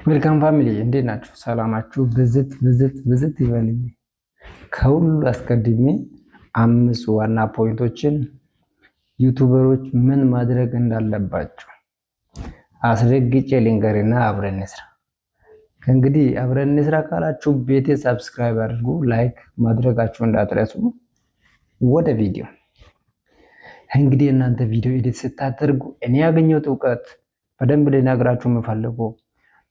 Welcome family፣ እንዴት ናችሁ? ሰላማችሁ ብዝት ብዝት ብዝት ይበልልኝ። ከሁሉ አስቀድሜ አምስት ዋና point ኦችን YouTuber ኦች ምን ማድረግ እንዳለባቸው አስረግጬ ልንገርና አብረን እንስራ። እንግዲህ አብረን እንስራ ካላችሁ ቤቴ subscribe አድርጉ፣ like ማድረጋችሁ እንዳትረሱ። ወደ ቪዲዮ። እንግዲህ እናንተ ቪዲዮ edit ስታደርጉ እኔ ያገኘሁት እውቀት በደንብ ልነግራችሁ የምፈልገው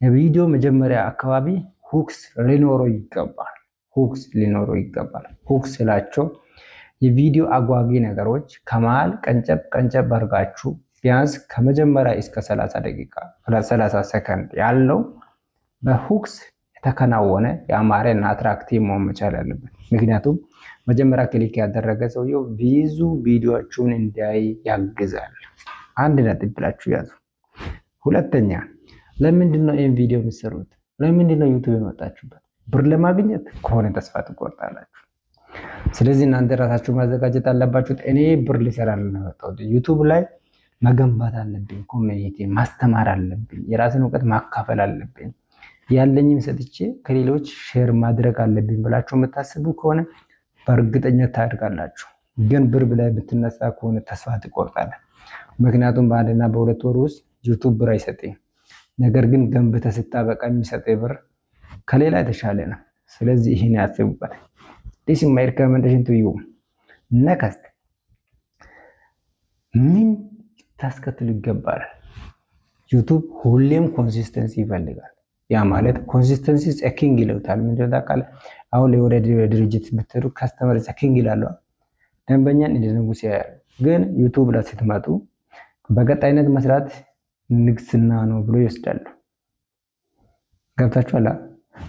የቪዲዮ መጀመሪያ አካባቢ hooks ሊኖረው ይገባል። Hooks ሊኖረው ይገባል። Hooks ስላችሁ የቪዲዮ አጓጊ ነገሮች ከመሃል ቀንጨብ ቀንጨብ አድርጋችሁ ቢያንስ ከመጀመሪያ እስከ 30 ደቂቃ፣ 30 ሰከንድ ያለው በ hooks የተከናወነ ያማረ እና attractive መሆን መቻል አለበት። ምክንያቱም መጀመሪያ click ያደረገ ሰውየው ብዙ ቪዲዮዎቹን እንዲያይ ያግዛል። አንድ ነጥብ ብላችሁ ያዙ። ሁለተኛ፣ ለምንድን ነው ይህን ቪዲዮ የምትሰሩት? ለምንድን ነው YouTube የመጣችሁበት? ብር ለማግኘት ከሆነ ተስፋ ትቆርጣላችሁ። ስለዚህ እናንተ ራሳችሁ ማዘጋጀት አለባችሁት። እኔ ብር ሊሰራ ነው የመጣሁት፣ YouTube ላይ መገንባት አለብኝ፣ community ማስተማር አለብኝ፣ የራስን እውቀት ማካፈል አለብኝ፣ ያለኝም ሰጥቼ ከሌሎች share ማድረግ አለብኝ ብላችሁ የምታስቡ ከሆነ በእርግጠኝነት ታድጋላችሁ። ግን ብር ብለህ የምትነሳ ከሆነ ተስፋ ትቆርጣለህ። ምክንያቱም በአንድና በሁለት ወር ውስጥ YouTube ብር አይሰጥም። ነገር ግን ገንብተህ ስታበቃ የሚሰጠው ብር ከሌላ የተሻለ ነው። ስለዚህ ይህን ያስቡበት። This is my recommendation to you. Next፣ ምን ታስከትሉ ይገባል? YouTube ሁሌም consistency ይፈልጋል። ያ ማለት consistency is king ይለውታል። ምንድነው ታውቃለህ? አሁን ላይ ወደ ድርጅት ብትሄዱ customer is king ይላሉ። ደንበኛን እንደ ንጉስ ያያሉ። ግን YouTube ላይ ስትመጡ በቀጣይነት መስራት ንግስና ነው ብሎ ይወስዳሉ። ገብታችኋል?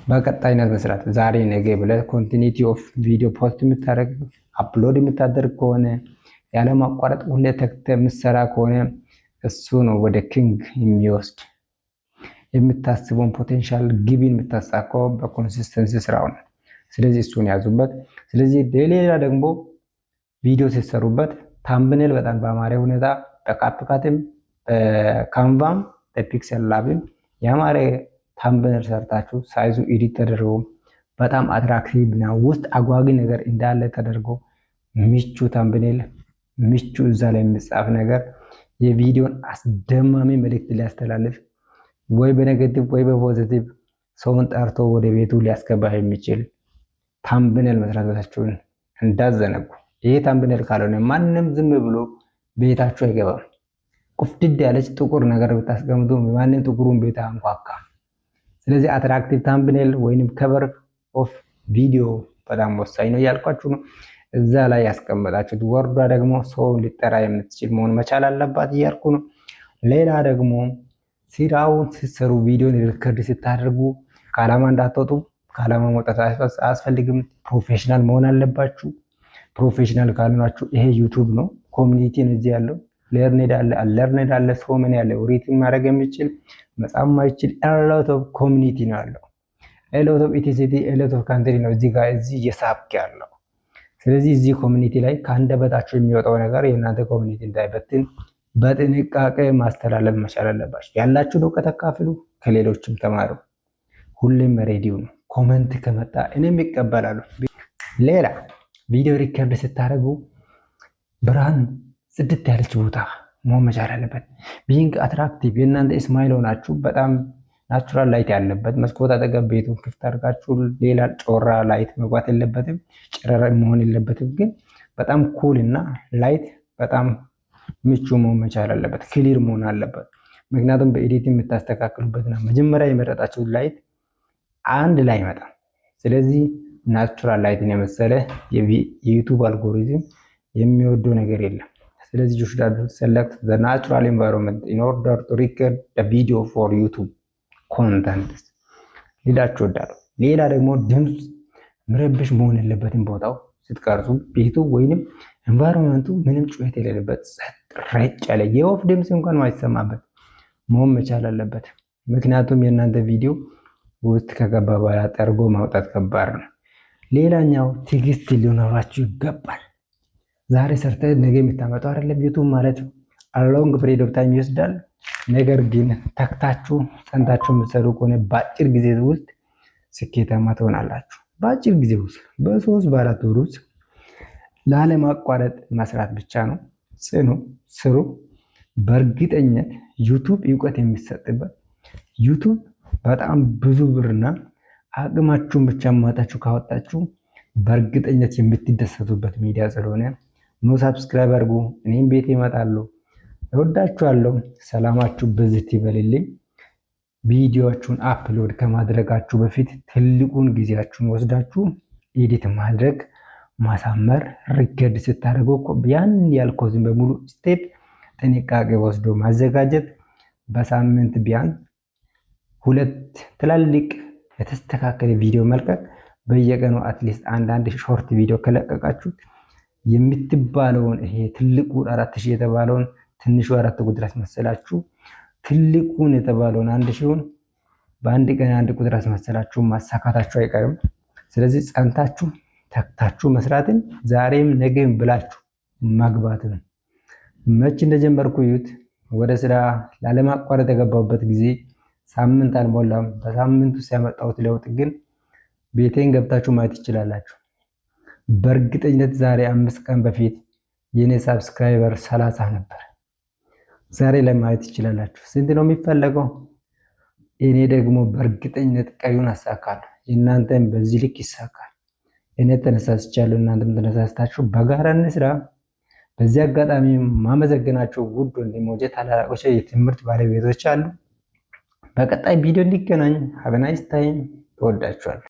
በቀጣይነት መስራት፣ ዛሬ ነገ ብለህ continuity of video post የምታደርግ፣ upload የምታደርግ ከሆነ፣ ያለማቋረጥ ሁሌ ተግተህ የምትሰራ ከሆነ እሱ ነው ወደ king የሚወስድ። የምታስበውን potential ግቢን የምታሳካው በ consistency ስራው ነው። ስለዚህ እሱን ያዙበት። ስለዚህ ሌላ ደግሞ ቪዲዮ ሲሰሩበት thumbnail በጣም በአማረ ሁኔታ በካፕካትም በካንቫም በፒክሰል ላብም ያማረ thumbnail ሰርታችሁ size ኡ edit ተደርጎ በጣም attractive እና ውስጥ አጓጊ ነገር እንዳለ ተደርጎ ምቹ thumbnail፣ ምቹ እዛ ላይ የሚጻፍ ነገር የቪዲዮን አስደማሚ መልእክት ሊያስተላልፍ ወይ በ negative ወይ በ positive ሰውን ጠርቶ ወደ ቤቱ ሊያስገባ የሚችል thumbnail መስራታችሁን እንዳትዘነጉ። ይሄ thumbnail ካልሆነ ማንም ዝም ብሎ ቤታችሁ አይገባም። ቁፍድድ ያለች ጥቁር ነገር ብታስቀምጡ ማንም ጥቁሩን ቤት አንኳካ። ስለዚህ attractive thumbnail ወይንም cover of video በጣም ወሳኝ ነው እያልኳችሁ ነው። እዛ ላይ ያስቀመጣችሁት word ዋ ደግሞ ሰውን ሊጠራ የምትችል መሆን መቻል አለባት እያልኩ ነው። ሌላ ደግሞ ስራውን ስትሰሩ፣ ቪዲዮን record ስታደርጉ ከዓላማ እንዳትወጡ። ከዓላማ መውጣት አያስፈልግም። Professional መሆን አለባችሁ። Professional ካልሆናችሁ ይሄ YouTube ነው፣ community ነው እዚህ ያለው። Learned አለ፣ unlearned አለ፣ so many ያለ written ማድረግ የሚችል፣ መጻፍ ማይችል lot of community ነው ያለው። Lot of ethnicity፣ lot of country ነው እዚህ ጋር እዚህ እየሳብክ ያለው። ስለዚህ እዚህ community ላይ ከአንደበታችሁ የሚወጣው ነገር የእናንተ community እንዳይበትን በጥንቃቄ ማስተላለፍ መቻል አለባችሁ። ያላችሁን እውቀት አካፍሉ፣ ከሌሎችም ተማሩ። ሁሌም ready ሁኑ። Comment ከመጣ እኔም ይቀበላሉ። ሌላ ቪዲዮ record ስታደርጉ ብርሃን ጽድት ያለች ቦታ መሆን መቻል አለበት። Being attractive የእናንተ smile ሆናችሁ በጣም natural light ያለበት መስኮት አጠገብ ቤቱን ክፍት አድርጋችሁ ሌላ ጮራ light መግባት የለበትም፣ ጨረራ መሆን የለበትም። ግን በጣም cool እና light በጣም ምቹ መሆን መቻል አለበት፣ clear መሆን አለበት። ምክንያቱም በ edit የምታስተካክሉበትና መጀመሪያ የመረጣችሁት light አንድ ላይ አይመጣም። ስለዚህ natural light ን የመሰለ የ YouTube algorithm የሚወደው ነገር የለም። ስለዚህ you should select the natural environment in order to record the video for YouTube content ሊላችሁ እወዳለሁ። ሌላ ደግሞ ድምፅ ምረብሽ መሆን የለበትም። ቦታው ስትቀርጹ ቤቱ ወይንም environment ኡ ምንም ጩኸት የሌለበት፣ ጸጥ ረጭ ያለ፣ የወፍ ድምፅ እንኳን ማይሰማበት መሆን መቻል አለበት። ምክንያቱም የእናንተ ቪዲዮ ውስጥ ከገባ በኋላ ጠርጎ ማውጣት ከባድ ነው። ሌላኛው ትዕግስት ሊኖራችሁ ይገባል። ዛሬ ሰርተህ ነገ የምታመጣው አይደለም። YouTube ማለት long period of time ይወስዳል። ነገር ግን ተግታችሁ ጸንታችሁ የምትሰሩ ከሆነ በአጭር ጊዜ ውስጥ ስኬታማ ትሆናላችሁ። በአጭር ጊዜ ውስጥ በ3 በ4 ወር ውስጥ ላለማቋረጥ መስራት ብቻ ነው። ጽኑ፣ ስሩ። በእርግጠኝነት YouTube እውቀት የሚሰጥበት YouTube በጣም ብዙ ብርና አቅማችሁን ብቻ ማጣችሁ ካወጣችሁ በእርግጠኝነት የምትደሰቱበት ሚዲያ ስለሆነ ኑ subscribe አድርጉ። እኔም ቤት ይመጣሉ። እወዳችኋለሁ። ሰላማችሁ ብዝት ይበልልኝ። ቪዲዮአችሁን upload ከማድረጋችሁ በፊት ትልቁን ጊዜያችሁን ወስዳችሁ edit ማድረግ ማሳመር፣ record ስታደርጉ ያን ያልኩትን በሙሉ step ጥንቃቄ ወስዶ ማዘጋጀት፣ በሳምንት ቢያንስ ሁለት ትላልቅ የተስተካከለ ቪዲዮ መልቀቅ፣ በየቀኑ at least አንዳንድ short ቪዲዮ ከለቀቃችሁ የምትባለውን ይሄ ትልቁ 4,000 የተባለውን ትንሹ አራት ቁጥር አስመሰላችሁ፣ ትልቁን የተባለውን 1,000ውን በአንድ ቀን አንድ ቁጥር አስመሰላችሁ ማሳካታችሁ አይቀርም። ስለዚህ ጸንታችሁ ተግታችሁ መስራትን ዛሬም ነገም ብላችሁ መግባት ነው። መች እንደጀመርኩ እዩት። ወደ ስራ ላለማቋረጥ የገባሁበት ጊዜ ሳምንት አልሞላም። በሳምንት ውስጥ ያመጣሁት ለውጥ ግን ቤቴን ገብታችሁ ማየት ትችላላችሁ። በእርግጠኝነት ዛሬ 5 ቀን በፊት የኔ subscriber 30 ነበር። ዛሬ ላይ ማየት ትችላላችሁ። ስንት ነው የሚፈለገው? እኔ ደግሞ በእርግጠኝነት ቀሪውን አሳካለሁ። የእናንተን በዚህ ልክ ይሳካል። እኔ ተነሳስቻለሁ፣ እናንተም ተነሳስታችሁ በጋራ እንስራ። በዚህ አጋጣሚ ማመሰግናቸው ውድ ወንድሞቼ፣ ታላላቆቼ፣ የትምህርት ባለቤቶች አሉ። በቀጣይ ቪዲዮ እንዲገናኝ have a nice time። እወዳችኋለሁ።